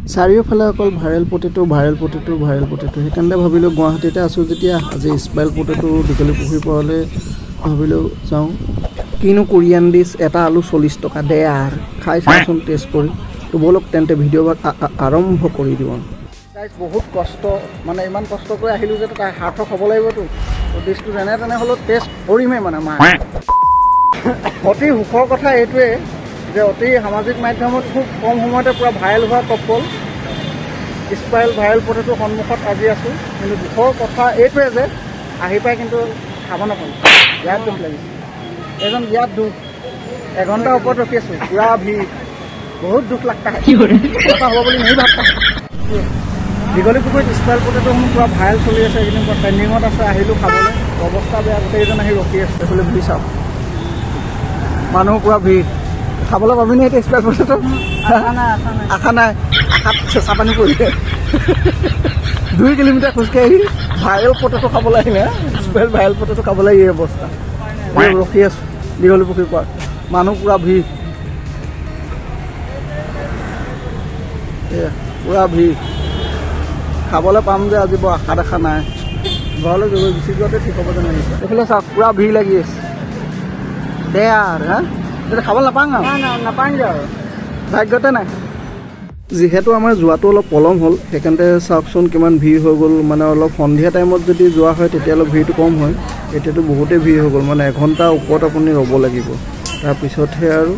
চাৰিওফালে অকল viral potato, viral potato, viral potato. সেইকাৰণে ভাবিলোঁ গুৱাহাটীতে আছোঁ যেতিয়া আজি স্পাইৰেল পটেটো দীঘলী পুখুৰীৰ পাৰলৈ ভাবিলোঁ যাওঁ। কিনো কোৰিয়ান ডিছ, এটা আলু 40 টকা দে আৰু খাই চাওঁচোন টেষ্ট কৰি। তো ব'লক তেন্তে ভিডিঅ' আৰম্ভ কৰি দিওঁ। গাইজ বহুত কষ্ট, মানে ইমান কষ্ট কৰি আহিলোঁ যে তাৰ সাৰ্থক হ'ব লাগিবতো। তো ডিছটো যেনে তেনে হ'লেও টেষ্ট কৰিমেই মানে। মা অতি সুখৰ কথা এইটোৱে যে অতি সামাজিক মাধ্যমত খুব কম সময়তে পূৰা ভাইৰেল হোৱা কপল স্পাইৰেল ভাইৰেল পটেটোৰ সন্মুখত আজি আছোঁ। কিন্তু দুখৰ কথা এইটোৱে যে আহি পাই কিন্তু খাব নাপালোঁ, বিৰাট দুখ লাগিছে। এজন বিৰাট দুখ, এঘণ্টাৰ ওপৰত ৰখি আছোঁ, পূৰা ভিৰ, বহুত দুখ লাগতা কথা হ'ব বুলি নেই ভাবতা। দীঘলী পুখুৰীত স্পাইৰেল পটেটোসমূহ পূৰা ভাইৰেল চলি আছে, এইকেইদিন পূৰা ট্ৰেণ্ডিঙত আছে। আহিলোঁ খাবলৈ, অৱস্থা বেয়া, গোটেইকেইজন আহি ৰখি আছে। এইফালে ভিৰ চাওক, মানুহ পূৰা ভিৰ। খাবলৈ পাবি নে এতিয়া স্পাইৰেল পটেটো? আশা নাই, আশাত চেঁচা পানী পৰিলে। 2 কিলোমিটাৰ খোজকাঢ়ি ভাইৰেল পটেটো খাবলৈ আহিলে, স্পাইৰেল ভাইৰেল পটেটো খাবলৈ এই অৱস্থা। ৰখি আছোঁ দীঘলী পুখুৰীৰ পৰা, মানুহ পূৰা ভিৰ, পূৰা ভিৰ। খাবলৈ পাম যে আজি বৰ আশা দেখা নাই, ঘৰলৈ গুচি যোৱাতে ঠিক হ'ব যেন লাগিছে। এইফালে চাওক পূৰা ভিৰ লাগি আছে। দে আৰু হা, তেতিয়া খাবলৈ নাপাওঁ আৰু নাপাওঁগৈ আৰু, ভাগ্যতে নাই। যিহেতু আমাৰ যোৱাটো অলপ পলম হ'ল, সেইকাৰণে চাওকচোন কিমান ভিৰ হৈ গ'ল। মানে অলপ সন্ধিয়া টাইমত যদি যোৱা হয় তেতিয়া অলপ ভিৰটো কম হয়, এতিয়াতো বহুতেই ভিৰ হৈ গ'ল। মানে এঘণ্টাৰ ওপৰত আপুনি ৰ'ব লাগিব, তাৰপিছতহে আৰু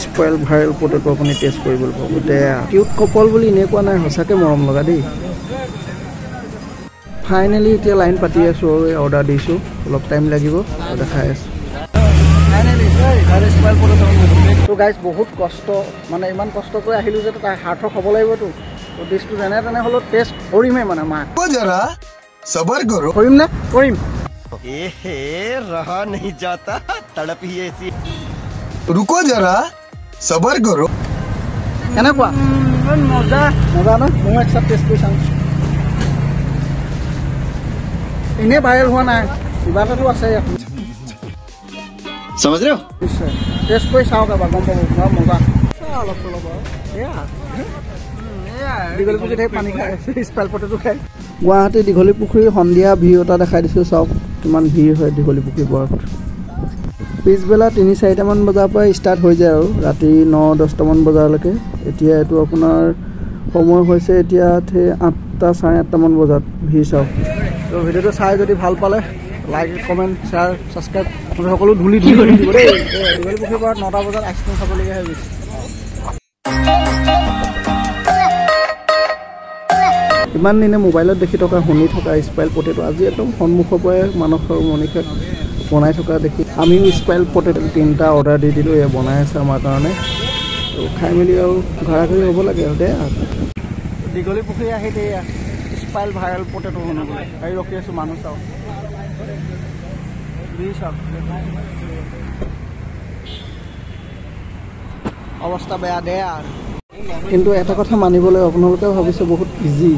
স্পাইৰেল ভাইৰেল পটেটো আপুনি টেষ্ট কৰিবলৈ পাব। দে কিউট কপল বুলি এনেকুৱা নাই, সঁচাকৈ মৰম লগা দেই। ফাইনেলি এতিয়া লাইন পাতি আছোঁ আৰু অৰ্ডাৰ দিছোঁ, অলপ টাইম লাগিব, দেখাই আছোঁ। তো গাইজ বহুত কষ্ট, মানে ইমান কষ্ট কৰি আহিলোঁ যে তাৰ সাৰ্থক হ'ব লাগিবতো। তো ডিছটো যেনে তেনে হ'লেও টেষ্ট কৰিমেই মানে। মা কৰিম নে কৰিম? কেনেকুৱা মজা মজা ন? ময়ো একচাপ টেষ্ট কৰি চাওঁ। এনেই ভাইৰেল হোৱা নাই, কিবা এটাতো আছে ইয়াত। समझ रहे हो? নিশ্চয় টেষ্ট কৰি চাওক এবাৰ, গম পাব পুৰা মজা। অলপ চলপ আৰু দীঘলী পুখুৰীত পানী খাই স্পাইৰেল পটেটো খাই। গুৱাহাটী দীঘলী পুখুৰীৰ সন্ধিয়া ভিৰ এটা দেখাই দিছোঁ, চাওক কিমান ভিৰ হয় দীঘলী পুখুৰীৰ পাৰত। পিছবেলা 3-4টামান বজাৰ পৰা ষ্টাৰ্ট হৈ যায় আৰু ৰাতি 9-10টামান বজালৈকে। এতিয়া এইটো আপোনাৰ সময় হৈছে এতিয়া 8টা 8:30টামান বজাত। ভিৰ চাওক। তো ভিডিঅ'টো চাই যদি ভাল পালে লাইক, কমেণ্ট, শ্বেয়াৰ, ছাবস্ক্ৰাইব সকলো ধূলি ধূলি দিব দেই। দীঘলী পুখুৰীৰ পাৰত 9টা বজাত আইচক্ৰীম খাবলগীয়া হৈ গৈছে। ইমান দিনে মোবাইলত দেখি থকা শুনি থকা স্পাইৰেল পটেটো আজি একদম সন্মুখৰ পৰাই মানস আৰু মনীষাক বনাই থকা দেখি আমিও স্পাইৰেল পটেটো 3টা অৰ্ডাৰ দি দিলোঁ। এয়া বনাই আছে আমাৰ কাৰণে। তো খাই মেলি আৰু ঘৰা ঘৰি হ'ব লাগে আৰু দে। দীঘলী পুখুৰী আহি দেই স্পাইৰেল ভাইৰেল পটেটো শুনিবলৈ আহি ৰখি আছোঁ। মানুহ চাওক, অৱস্থা বেয়া দে আৰু। কিন্তু এটা কথা মানিবলৈ আপোনালোকেও ভাবিছে বহুত ইজি,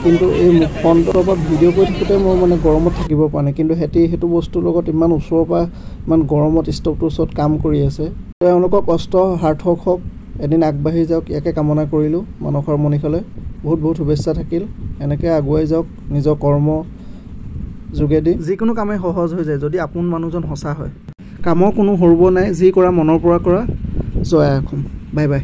কিন্তু এই ফোনটোৰ পৰা ভিডিঅ' কৰি থাকোঁতে মই মানে গৰমত থাকিব পৰা নাই। কিন্তু সিহঁতি সেইটো বস্তুৰ লগত ইমান ওচৰৰ পৰা ইমান গৰমত ষ্টভটোৰ ওচৰত কাম কৰি আছে। তেওঁলোকৰ কষ্ট সাৰ্থক হওক, এদিন আগবাঢ়ি যাওক, ইয়াকে কামনা কৰিলোঁ। মানসৰ মনীষালৈ বহুত বহুত শুভেচ্ছা থাকিল। এনেকৈ আগুৱাই যাওক নিজৰ কৰ্ম যোগেদি। যিকোনো কামেই সহজ হৈ যায় যদি আপোন মানুহজন সঁচা হয়। কামৰ কোনো সৰুব নাই, যি কৰা মনৰ পৰা কৰা। জয় অসম, বাই বাই।